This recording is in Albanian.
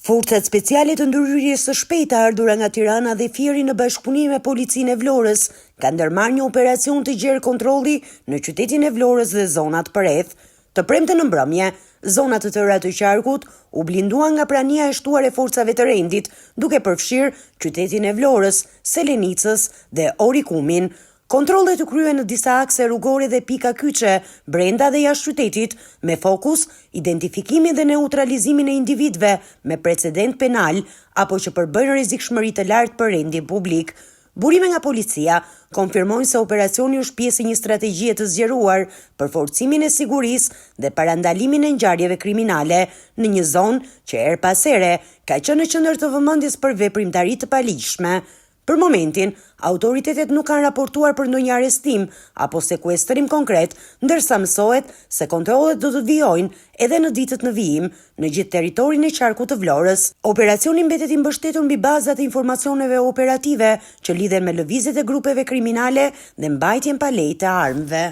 Forcat Speciale të Ndërhyrjes së Shpejtë të ardhura nga Tirana dhe Fieri në bashkëpunim me Policinë e Vlorës kanë ndërmarrë një operacion të gjerë kontrolli në qytetin e Vlorës dhe zonat përreth. Të premten në mbrëmje, zona të tëra të qarkut u blinduan nga prania e shtuar e forcave të rendit, duke përfshirë qytetin e Vlorës, Selenicës dhe Orikumin. Kontrollet u kryen në disa akse rrugore dhe pika kyçe brenda dhe jashtë qytetit, me fokus identifikimin dhe neutralizimin e individëve me precedentë penalë apo që përbëjnë rrezikshmëri të lartë për rendin publik. Burime nga policia konfirmojnë se operacioni është pjesë e një strategjie të zgjeruar për forcimin e sigurisë dhe parandalimin e ngjarjeve kriminale në një zonë që herë pas here ka qenë në qendër të vëmendjes për veprimtari të paligjshme. Për momentin, autoritetet nuk kanë raportuar për ndonjë arrestim apo sekuestrim konkret, ndërsa mësohet se kontrollet do të vijojnë edhe në ditët në vijim në gjithë territorin e qarkut të Vlorës. Operacioni mbetet i mbështetur mbi baza të informacioneve operative që lidhen me lëvizjet e grupeve kriminale dhe mbajtjen pa leje të armëve.